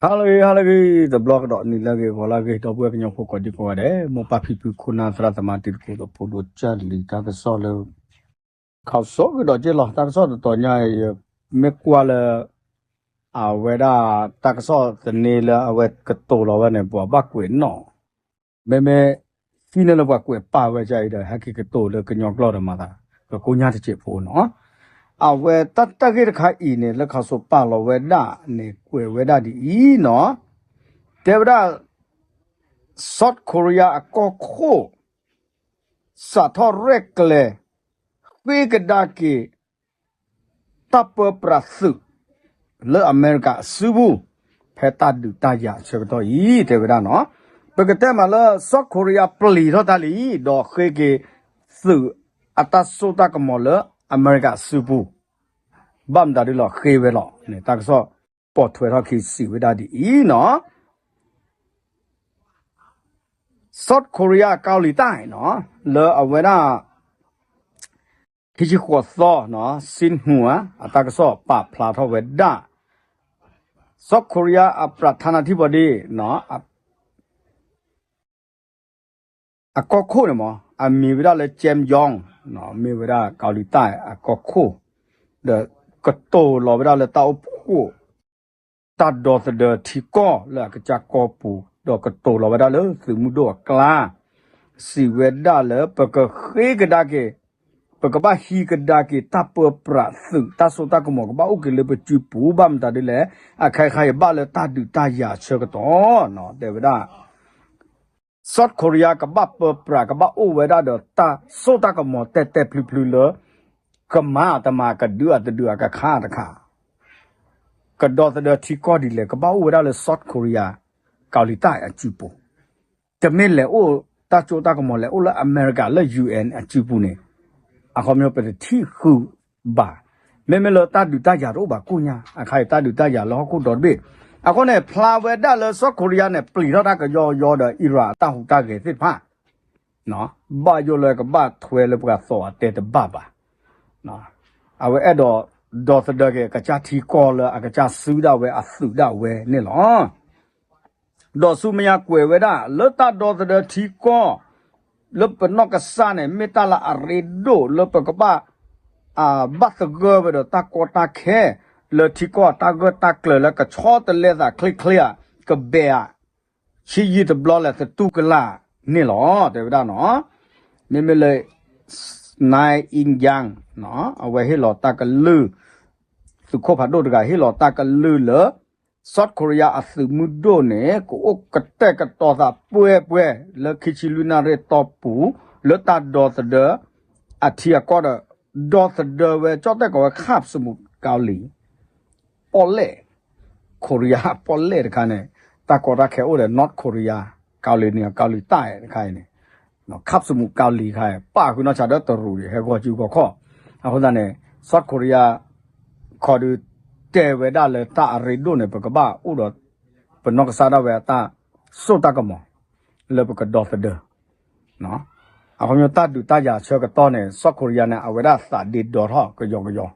ဟါလၢအဂ့ၤ ဟါလၢအဂ့ၤ တဘျီကဒီး နံၤလၢအဂ့ၤ ဂီၤလၢအဂ့ၤ ဒီပုၢ်ဝဲၢ်ကညီဖိကိးဒံကိးဂၤဒဲး မိၢ်ပၢ်ဖံဖု ခိၣ်နၢ်သရၣ်သမါ တံၤသကိးဒီးဖိဒိၣ်ကၢ်လံၤ တၢ်ကစီၣ်လၢ ခီၣ်ဆိကဒီးက့ၢ်လီၤ တၢ်ကစီၣ်တတီၤညါ မ့ၢ်ကွၢ်လၢ အဝဲဒၣ် တၢ်ကစီၣ်သန့လၢအဝဲကတိၤလီၤဝဲန့ၣ် ပှၤဘၣ်ကွဲးနီၣ် မ့မ့ၢ် သ့ၣ်န့ၣ်လၢပှၤကွဲးပာ်ဝဲဒ်အံၤဒီး ဟဲက့ၤကတိၤလၢကညီကျိာ်ဒီးမၤသး ကကိညၢ်တစဲးဖိနီၤ အဝဲတၢ်တၢ်ဂ့ၢ်တခါအံၤန့ၣ် လၢခီၣ်ဆိပာ်လီၤဝဲဒၣ်န့ၣ် ကွဲးဝဲဒၣ်ဒ်အံၤနီၤ တဲဝဲဒၣ် South Korea အကီၢ်ခိၣ် စးထီၣ်ရဲၣ်ကျဲၤ ဃ့ကဒါက့ၤ တၢ်ပၢပြးသုး လၢအမဲရကၤအစုပူၤ ဖဲတၢ်ဒုးတၢ်ယၤအဆၢကတီၢ်အံၤ တဲဝဲဒၣ်နီၤ ပကတဲမးလၢ South Korea ပျံၤထီၣ်တၢ်လံ ဒီးဃ့က့ၤသုးအတၢ်စိတၢ်ကမီၤလၢအမဲရကၤအစုပူၤ ဘၣ်မတၤဒ်လဲၣ်ဃ့ဝဲလီၤန့ၣ် တၢ်ကစီၣ်ပိာ်ထွဲထီၣ်ခံစံးဝဲဒၣ်ဒ်အံၤနီၤ South Korea ကီၤလံၤတၢၣ်နီၤ လၢအဝဲဒၣ် ခံဆံဃိးသီ Xinhua အတၢ်ကစီၣ်ပာ်ဖျါထီၣ်ဝဲဒၣ် South Korea အပြးထါနၢ်ထံၣ်ဘီဒ့ အကီၢ်ခိၣ်န့ၣ်မး အမံၤဝဲဒၣ်လၢ Kim Jong မ့ၢ်ဝဲဒၣ်ကီၤလံၤတၢၣ်အကီၢ်ခိၣ် ဒီးကတိၤလီၤဝဲဒၣ်လၢတၢ်အိၣ်ဖှိၣ် တၢ်ဒီသဒၢထံကီၢ်လၢအကစၢ်ကီၢ်ပူၤ ဒီးကတိၤလီၤဝဲဒၣ်လၢသုးမုၢ်ဒိၣ်အကျါ စံးဝဲဒၣ်လၢပကဃ့ကဒါက့ၤ ပကဘၣ်ဟံးကဒါက့ၤတၢ်ပၢပြးသုး တၢ်စိတၢ်ကမီၤကဘၣ်အိၣ်က့ၤလၢပစုပူၤ ဘၣ်မတၤဒ်လဲၣ် အခါခါအံၤဘၣ်လၢတၢ်ဒုးတၢ်ယၤအဆၢကတီၢ်နီၤ တဲဝဲဒၣ် South Korea ကဘၣ်ပၢပြး ကဘၣ်အိၣ်ဝဲဒၣ်ဒီးတၢ်စိတၢ်ကမီၤတဲာ်တဲာ်ဖျုးဖျုးလၢ ကမၤအတမၤ ကဒုးအတဒုး အကခါအတခါ ကဒီသဒၢထံကီၢ်ဒ်လဲၣ် ကဘၣ်အိၣ်ဝဲဒၣ်လၢ South Korea ကီၤလံၤတၢၣ်အစုပူၤ တမ့ၢ်လဲၤအိၣ်တၢ်စိတၢ်ကမီၤလဲၤအိၣ်လၢအမဲရကၤလၢ ယူဢၣ်အစုပူၤန့ၣ် အခီပညီပတထံၣ်ဃုာ်ဘၣ်. မ့မ့ၢ်လၢတၢ်ဒုးတၢ်ယၤတအိၣ်ဘၣ်ကိၣ်ညါ အခါအံၤတၢ်ဒုးတၢ်ယၤလၢဟီၣ်ခိၣ်ဒီတဘ့ၣ် အဃိန့ၣ် ဖျါဝဲဒၣ်လၢ South Korea န့ၣ် ပျံၤထီၣ်တၢ်ကယီကယီဒီး Iran အတၢ်ဟူးတၢ်ဂဲၤသ့ၣ်တဖၣ် ဘၣ်ယိၣ်လၢကဘၣ်ထွဲလၢပှၤသီအတဲတဘၣ်ဘၣ်. အဝဲအဲၣ်ဒိး ဒီသဒၢက့ၤအကစၢ်ထံကီၢ်လၢအကစၢ်စုဒၣ်ဝဲအသုးဒၣ်ဝဲန့ၣ်လီၤ. ဒီးဆူမဲာ်ညါကွဲးဝဲဒၣ် လၢတၢ်ဒီသဒၢထံကီၢ် လၢပနီၢ်ကစၢ်န့ၣ် မ့ၢ်တၢ်လၢအရ့ဒိၣ်လၢပကဘၣ် ဘၣ်သဂၢၢ်ဝဲဒီးတၢ်ကီတၢ်ခဲ လၢထံကီၢ်အတၢ်ဂၢၢ်တၢ်ကျၢၤလၢကဆီတလဲသးချ့ချ့ဧါ ကဘဲးဧါ ဆံးယံာ်တဘျီလဲၣ်သတူၢ်ကလာ်န့ၣ်လီၤ တဲဝဲဒၣ်နီၤ. မ့မ့ၢ်လၢ နၢအံယၣ် အဝဲဟ့ၣ်လီၤတၢ်ကလုၢ် သုးခိၣ်ဖးဒိၣ်တဂၤဟ့ၣ်လီၤတၢ်ကလုၢ်လၢ South Korea အသုးမုၢ်ဒိၣ်န့ၣ် ကအိၣ်ကတဲာ်ကတီၤသးပှဲၤပှဲၤလၢခံဆံလွံၢ်နၣ်ရံၣ်တီၢ်ပူၤ လၢတၢ်ဒီသဒၢ အထံအကီၢ်ဒီး ဒီသဒၢဝဲ ကၠီၣ်တဲၣ်ကိးဝဲ ခၣ်စမူးကီၤလံၤ ပီၣ်လဲၣ် Korea ပီၣ်လဲၣ်တခါန့ၣ် တၢ်ကီတၢ်ခဲအိၣ်ဒီး North Korea ကီၤလံၤန့ၣ် ကီၤလံၤတၢၣ်တခါအံၤန့ၣ် ခၣ်စမူးကီၤလံၤတခါ ပၣ်ဃုာ်နီၢ်ဆါဒီးတရူးန့ၣ် ဟဲဂီၤစုဂီၤခီၣ် အဃိသတးန့ၣ် South Korea ခီဒုးတဲဝဲဒၣ်လၢတၢ်အရ့ဒိၣ်န့ၣ် ပကဘၣ်အိၣ်ဒီး ပနီၢ်ကစၢ်ဒၣ်ဝဲအတၢ်စိတၢ်ကမီၤ လၢပကဒီသဒၢ အခီပညီတၢ်ဒုးတၢ်ယၤဆၢကတီၢ်န့ၣ် South Korea န့ၣ် အဝဲဒၣ်သးဒ့ဒီထီၣ်ကယီကယီ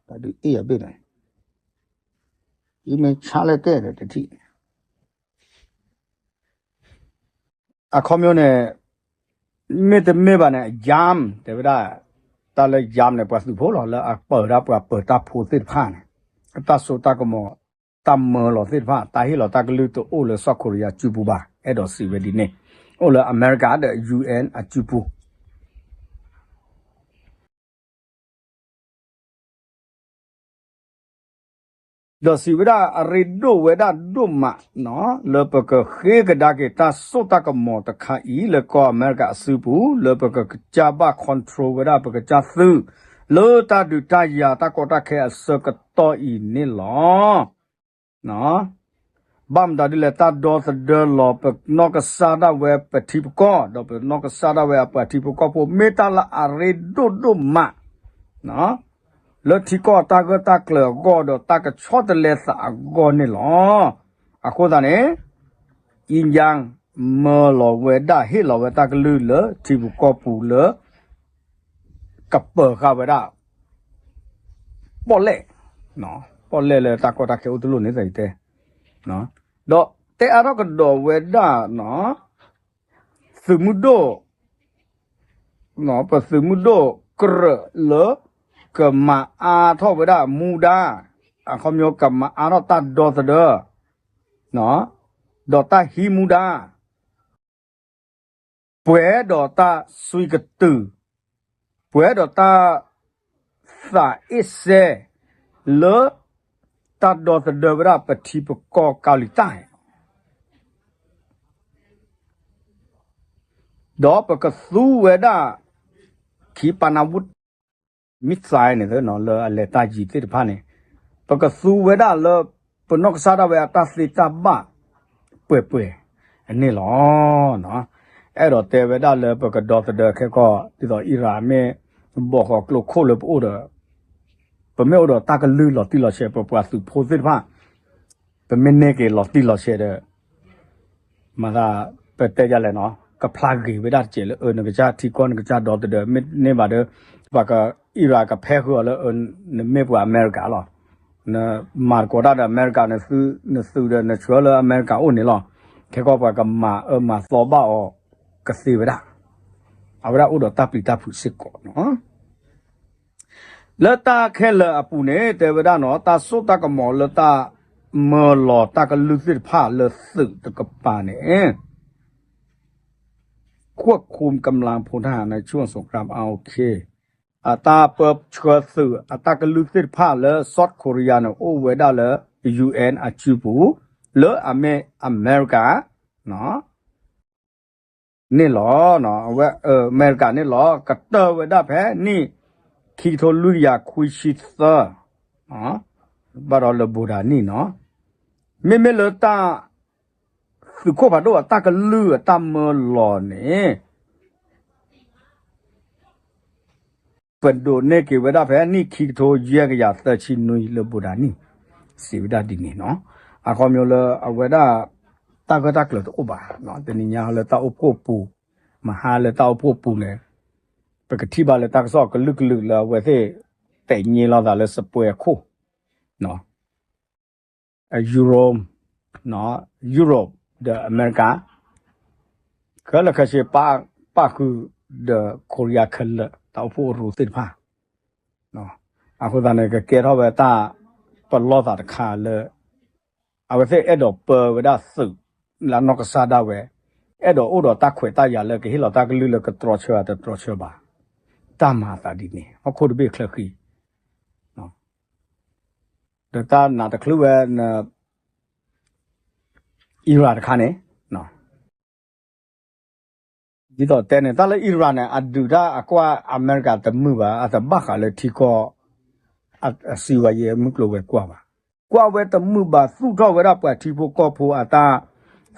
တၢ်ဒုးအ့ၣ်အဘ့ၣ်န့ၣ် မ့ၢ်ဆါလဲၣ်ကဲဒီးတထံၣ် အခီပညီန့ၣ် မ့တမ့ၢ်ဘၣ်န့ၣ် ယၣ် တဲဝဲဒၣ် တၢ်လၢယၣ်န့ၣ် ပှၤသုးဖိလီၤ လၢအပၢၤဒၣ်ပှၤပၢၤတၢ်ဖိသ့ၣ်တဖၣ်န့ၣ် တၢ်စိတၢ်ကမီၤ တၢ်မၢလီၤသ့ၣ်တဖၣ် တၢ်ဟ့ၣ်လီၤတၢ်ကလုၢ်တအိၣ်လၢ South Korea စုပူၤဘၣ် အဲၣ်ဒိးစံးဝဲဒ်န့ၣ် အိၣ်လၢအမဲရကၤဒီး ယူၣ်အၣ်အစုပူၤ ဒီးစံးဝဲဒၣ်အရ့ဒိၣ်ဝဲဒၣ်ဒိၣ်မး လၢပကဃ့ကဒါက့ၤတၢ်စိတၢ်ကမီၤတခါအံၤ လၢကီၢ်အမဲရကၤအစုပူၤ လၢပကကစၢ်ဘၣ် control ဝဲဒၣ်ပကစၢ်သုး လၢတၢ်ဒုးတၢ်ယၤတၢ်ကီတၢ်ခဲအဆၢကတီၢ်အံၤန့ၣ်လီၤ. ဘၣ်မတၤဒ်လဲၣ် တၢ်ဒီသဒၢလီၤပနီၢ်ကစၢ်ဒၣ်ဝဲပထံပကီၢ် ဒီးပနီၢ်ကစၢ်ဒၣ်ဝဲအပှၤထံဖိကီၢ်ဖိ မ့ၢ်တၢ်လၢအရ့ဒိၣ်ဒိၣ်မး လၢထံကီၢ်တၢ်ဂၢၢ်တၢ်ကျၢၤအဂီၢ် ဒီးတၢ်ကဆီတလဲသးအဂီၢ်န့ၣ်လီၤ. အဃိသတးန့ၣ် အံယၣ် မၢလီၤဝဲဒၣ်ဟ့ၣ်လီၤဝဲတၢ်ကလုၢ်လၢထံပူၤကီၢ်ပူၤလၢ ကပၢၤဃာ်ဝဲဒၣ် ပီၣ်လဲၣ် ပီၣ်လဲၣ်လၢတၢ်ကီတၢ်ခဲအိၣ်တလိၣ်န့ၣ်သတးယတဲ ဒီးတဲအါထီၣ်ကဒီးဝဲဒၣ် သုးမုၢ်ဒိၣ် ပသုးမုၢ်ဒိၣ်ကြၢးလၢ ကမၤအါထီၣ်ဝဲဒၣ်မူဒါ အခီပညီကမၤအါထီၣ်တၢ်ဒီသဒၢ ဒီးတၢ်ဟံးမူဒါ ပှဲၤဒီးတၢ်စွံကတုာ် ပှဲၤဒီးတၢ်သးအ့ၣ်စဲ လၢ တၢ်ဒီသဒၢဝဲဒၣ်ပထံပကီၢ်ကီၤလံၤတၢ် ဒီးပကသူဝဲဒၣ် ခံပၤနၤဝူ မံၣ်သၣ်န့ၣ် လၢအလဲၤတၢ်ယံၤသ့ၣ်တဖၣ်န့ၣ် ပကသူဝဲဒၣ်လၢ ပနီၢ်ကစၢ်ဒၣ်ဝဲအတၢ်သ့တၢ်ဘၣ် ပှဲၤပှဲၤ အန့ၣ်လီၤ. အဲၣ်ဒိးတဲဝဲဒၣ်လၢပကဒီသဒၢခဲကီၢ် ဒ်သိးအံရၣ်မ့ၢ် ဘီၣ်ဃီကျိခိၣ်လၢပအိၣ်ဒီး ပမ့ၢ်အိၣ်ဒီးတၢ်ကလုၢ်လီၤတံၢ်လီၤဆဲး ပပှၤသုးဖိသ့ၣ်တဖၣ် ပမ့ၢ်န့ၢ်က့ၤလီၤတံၢ်လီၤဆဲးဒီး မၤသး ပတဲဒ်လဲၣ်နီၤ ကဖျါဂ့ၤဝဲဒၣ်တစဲးလၢ အၢ နကစၢ်ထံကီၢ်နကစၢ်ဒီသဒၢ မ့ၢ်န့ၢ်ဘၣ်ဒီး ပှၤက အံရၣ်ကဖဲဃုာ်အီၤလၢ အၢ နမ့ၢ်ပှၤအမဲရကၤလီၤ. နမၤသကိးတၢ်ဒီးအမဲရကၤ နသုးဒီးနဆှၢလၢအမဲရကၤအိၣ်န့ၣ်လီၤ. ခဲကီၢ်ပှၤကမၤအၢမၤသီဘၣ်အီၤ ကသ့ဝဲဒၣ် အဝဲဒၣ်အိၣ်ဒီးတၢ်ပျံၤတၢ်ဖုးစ့ၢ်ကီးနီၤ လၢတၢ်ခဲလၢာ်အပူၤန့ၣ် တဲဝဲဒၣ်နီၤ တၢ်စိတၢ်ကမီၤလၢတၢ်မၢလီၤတၢ်ကလုၢ်သ့ၣ်တဖၣ်လၢသုးတကပၤန့ၣ် ควบคุมกำลังพลทหารในช่วงสงคราม อ่า โอเค အတၢ်ပၢဆှၢသုးအတၢ်ကလုၢ်သ့ၣ်တဖၣ်လၢ South Korea န့ၣ် အိၣ်ဝဲဒၣ်လၢ ယူႇအၣ်အၣ် အစုပူၤ လၢအမ့ၢ်အမဲရကၤ န့ၣ်လီၤ. အဝဲ အမဲရကၤန့ၣ်လီၤ. ကတၢၢ်ဝဲဒၣ်ဖဲနံၣ် ခံကထိလွံၢ်ကယၤခွံဆံသၢ ဘၣ်ဒီးလၢဘိးဒၤနံၣ်နီၤ မ့မ့ၢ်လၢတၢ် သုးခိၣ်ဖးဒိၣ်အတၢ်ကလုၢ်အတၢ်မၢလီၤန့ၣ် ပဒိးန့ၢ်က့ၤဝဲဒၣ်ဖဲနံၣ်ခံကထိယဲၢ်ကယၤသၢဆံနွံလၢဘိးဒၤနံၣ် စံးဝဲဒၣ်ဒ်န့ၣ်နီၤ. အခီပညီလၢအဝဲဒၣ် တၢ်ဂၢၢ်တၢ်ကျၢၤတအိၣ်ဘၣ် တနံၤညါလၢတၢ်အိၣ်ဖှိၣ်ပူၤ မဟါလၢတၢ်အိၣ်ဖှိၣ်ပူၤန့ၣ် ပကထံၣ်ဘၣ်လၢတၢ်ကစီၣ်ကလုာ်ကလုာ်လၢအဝဲသ့ၣ် တဲာ်ညါလိာ်သးလၢစပွဲအခိၣ် Europe, Europe ဒီးအမဲရကၤ ခဲလၢာ်ခဲဆ့ ပၣ်ဃုာ်ဒီး Korea ခဲလၢာ် တၢ်အိၣ်ဖှိၣ်အရူးသ့ၣ်တဖၣ် အဃိသတးန့ၣ် ကကဲထီၣ်ဝဲတၢ်ပလီၢ်သးတခါလၢ အဝဲသ့ၣ်အဲၣ်ဒိးပၢဝဲဒၣ်သုး လၢနီၢ်ကစၢ်ဒၣ်ဝဲ အဲၣ်ဒိးအိၣ်ဒီးတၢ်ခွဲးတၢ်ယာ်လၢကဟ့ၣ်လီၤတၢ်ကလုၢ်လၢကတြီဆၢဧါတတြီဆၢဘၣ် တၢ်မၤအသးဒ်န့ၣ် ဟီၣ်ခိၣ်တဘ့ၣ်ချၢဃံ ဒီးတၢ်နးတချုးဝဲ အံရၣ်တခါန့ၣ် ဒ်သိးတဲန့ၣ် တၢ်လၢအံရၣ်န့ၣ် အဒုးတၢ်အကွၢ်အမဲရကၤတမုာ်ဘၣ် အတဘၣ်ဃးလၢထံကီၢ် အစံးဝဲယဲမုၢ်ကျိၤဝဲၤကွာ်ဘၣ်. ကွၢ်ဝဲတမုာ်ဘၣ် သူၣ်ထီၣ်ဝဲဒၣ်ပှၤထံဖိကီၢ်ဖိအတၢ်သး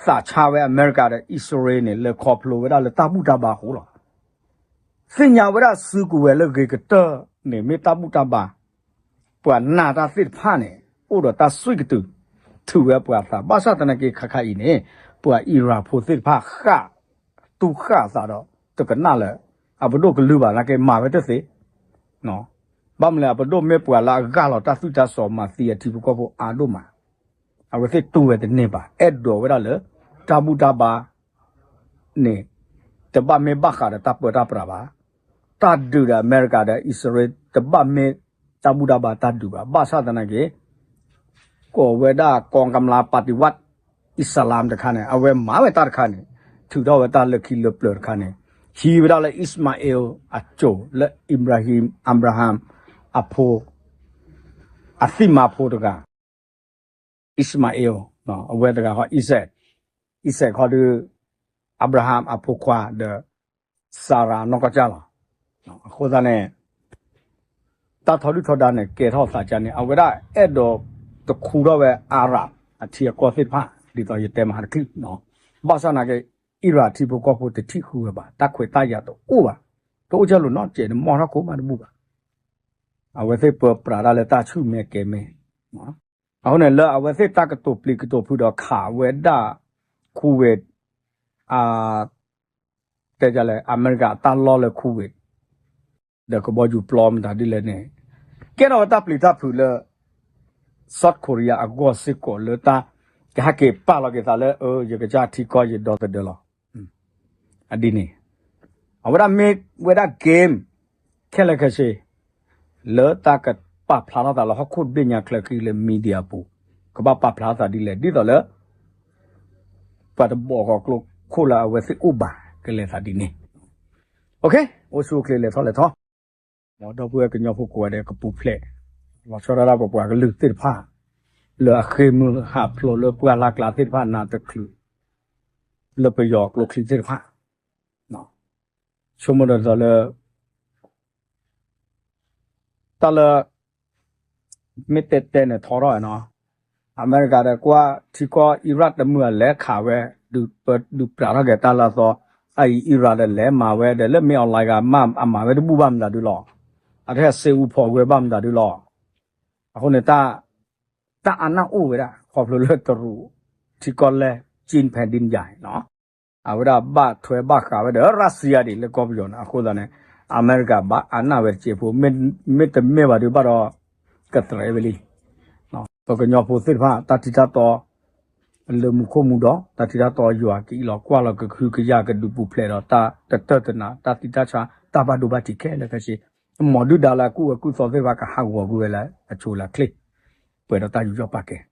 ဆါဝဲအမဲရကၤဒီးအံၣ်စရ့လးန့ၣ် လဲၤခီဖျိဝဲဒၣ်လၢတၢ်ဘူၣ်တၢ်ဘါအဃိလီၤ. သ့ၣ်ညါဝဲဒၣ်စုကဝဲၤလၢဂ့ၤကတၢၢ်န့ၣ် မ့ၢ်တၢ်ဘူၣ်တၢ်ဘါ ပှၤနာ်တၢ်သ့ၣ်တဖၣ်န့ၣ် အိၣ်ဒီးတၢ်စွံၵတုာ် ထုးဝဲပှၤအသး ဘၣ်ဆၣ်သနာ်က့ခါခါအံၤန့ၣ် ပှၤအံရၣ်ဖိသ့ၣ်တဖၣ်ဃၣ် တူၢ်ဃၣ်အသးဒီး တကနၣ်လၢ အပဒိၣ်ကလုၢ်ဘၣ်နာ်က့ မၤဝဲတသ့ ဘၣ်မနုၤလဲၣ် အပဒိၣ်မ့ၢ်ပှၤလၢအဂၢ်လီၤတၢ်သွံၣ်တၢ်စီၤ မၤသံအထံဖိကီၢ်ဖိအါဒိၣ်မး, အဝဲသ့ၣ်တူၢ်ဝဲတန့ၢ်ဘၣ် အဲၣ်ဒိးဝဲဒၣ်လၢ တၢ်ဘူၣ်တၢ်ဘါ န့ၣ် တဘၣ်မ့ၢ်ဘၣ်ဃးဒီးတၢ်ပၢတၢ်ပြးဘၣ်, တၢ်ဒုးဒီးအမဲရကၤဒီးအံၣ်စရ့လး တဘၣ်မ့ၢ်တၢ်ဘူၣ်တၢ်ဘါတၢ်ဒုးဘၣ်, ဘၣ်ဆၣ်သနာ်က့ ကိးဝဲဒၣ် กองกำลังปฏิวัติอิสลาม တခါန့ၣ် အဝဲမၤဝဲတၢ်တခါန့ၣ် ထုးထီၣ်ဝဲတၢ်လၢခံလၢပျၢၤတခါန့ၣ် ဟံးဝဲဒၣ်လၢ အံၣ်စမၤအ့လ် အစိၤ လၢ အံဘြၤဟံၣ် အၤဘြၤဟၣ် အဖိ အသံၣ်မၤဖိတဂၤ အံၣ်စမၤအ့လ် အဝဲတဂၤဃီ အံၤစဲး အံၤစဲးခီဒုး အၤဘြၤဟၣ်အဖိခွါဒီး စၤရၤနီၢ်ကီၢ်ကၢ်လီၤ. အဃိသတးန့ၣ် တၢ်ထီဒုၣ်ထီဒါန့ၣ် ကဲထီၣ်သးကါန့ၣ် အဝဲဒၣ်အဲၣ်ဒိးတခူထီၣ်ဝဲ အၤရၣ်အထံအကီၢ်သ့ၣ်တဖၣ် ဒ်သိးယတဲမဟါတချုး, ဘၣ်ဆၣ်သနာ်က့ အံရၣ်ထံဖိကီၢ်ဖိတထံၣ်ဃုဝဲဘၣ်, တၢ်ခွဲးတၢ်ယာ်တအိၣ်ဘၣ်, တအိၣ်ကၢ်လိာ်နီတစဲးန့ၣ် မီၢ်ထီၣ်ခိၣ်မးတဘူၣ်ဘၣ်. အဝဲသ့ၣ်ပၢပြးတၢ်လၢတၢ်ဆူၣ်မဲာ်ကဲၤမဲာ်, အဃိန့ၣ် လၢအဝဲသ့ၣ်တၢ်ကတိၤပျံၤကတိၤဖုးဒီးခးဝဲဒၣ် ခူဝ့း အ တဲလဲၣ် အမဲရကၤအတၢ်လီၢ်လၢခူဝ့း ဒီးကဘီယူၤပျီမတၤဒ်လဲၣ်န့ၣ် ကဲထီၣ်ဝဲတၢ်ပျံၤတၢ်ဖုးလၢ South Korea အဂီၢ်စ့ၢ်ကီးလၢတၢ် ကဟဲက့ၤပာ်လီၤက့ၤသးလၢ ယကစၢ်ထံကီၢ်ယဒီသဒၢလီၤ. အဒ်န့ၣ် အဝဲဒၣ်မ့ၢ်ဝဲဒၣ် game ခဲလၢာ်ခဲဆ့ လၢတၢ်ကပာ်ဖျါထီၣ်သးလၢဟီၣ်ခိၣ်ဒ့ၣ်ညါချၢဃံလၢ media အပူၤ, ကဘၣ်ပာ်ဖျါထီၣ်သးဒ်လဲၣ် ဒ်သိးလၢ ပှၤတဘိးဃီၤကျိခိၣ်လၢအဝဲသ့ၣ်အိၣ်ဘၣ် ကလဲၤသးဒ်န့ၣ်. အိၣ်ဆူၣ်အိၣ်ချ့ လဲၤထီၣ်လဲၤထီ, မ်ဒီပုၢ်ဝဲၢ်ကညီဖိကိးဂၤဒဲးကပူၤဖျဲး လီၤဆီဒၣ်တၢ်ပပှၤကလုာ်သ့ၣ်တဖၣ် လၢအဃ့ၢ်မုၢ်ဟးဖျိးလၢပှၢ်လၢ်ကျါသ့ၣ်တဖၣ် နးတချုး လၢပယီၤကျိချံသ့ၣ်တဖၣ် ဆိကမိၣ်ဒီးသိးလၢ တၢ်လၢ မ့ၢ်တဲတဲန့ၣ်ထီထီၣ်နီၤ, အမဲရကၤဒီးကွၢ်ထံကီၢ်အံရၣ်တမုာ်အလဲၤခးဝဲ, ဒုးပြးထီၣ်က့ၤတၢ်လၢအသီ, အအံအံရၣ်ဒီးလဲၤမၤဝဲဒီး လၢမ့ၢ် online ဂၤမး အမၤဝဲတဘူၣ်ဘၣ်မတၤဒုလီၤ, အတဟဲစ့အူဖီၣ်ကွဲဘၣ်မတၤဒုလီၤ. အဃိန့ၣ် တၢ်အနၢ်အိၣ်ဝဲဒၣ် ခီဖျိလၢတရူး ထံကီၢ်လဲၢ် ကၠ့ဖဲဒံယါ အဝဲဒၣ်ဘၣ်ထွဲဘၣ်ဃးဝဲဒီးရၢစံယါဒံးလၢကီၢ်ပယီၤန့ၣ် အဃိသတးန့ၣ် အမဲရကၤဘၣ်အနၢ်ဝဲတစဲးဖိ, မ့တမ့ၢ်ဘၣ်ဒုးဘၣ်ဒီး ကသြဲးဝဲလံ. ပကညီဖိသ့ၣ်တဖၣ် တၢ်ထံတၢ်တီ လၢမူခိၣ်မူဒီး တၢ်ထံတၢ်တီယွၤကအံးလီၤကွၢ်လီၤ ကဟုကယာ်ကဒုးပူၤဖျဲးဒီးတၢ်တတၢၢ်တနး တၢ်သံတၢ်ဆါ တၢ်ဘၣ်ဒိဘၣ်ထံးခဲလၢာ်ခဲဆ့, မ်ဒုၣ်ဒါလၢအကူၣ်ဝဲကူၣ်သီသ့ၣ်တဖၣ်ကဟးဂီၤကွံာ်ဝဲလၢအဆိလၢအချ့, ပှဲၤဒီးတၢ်ယူးယီၣ်ပာ်ကဲ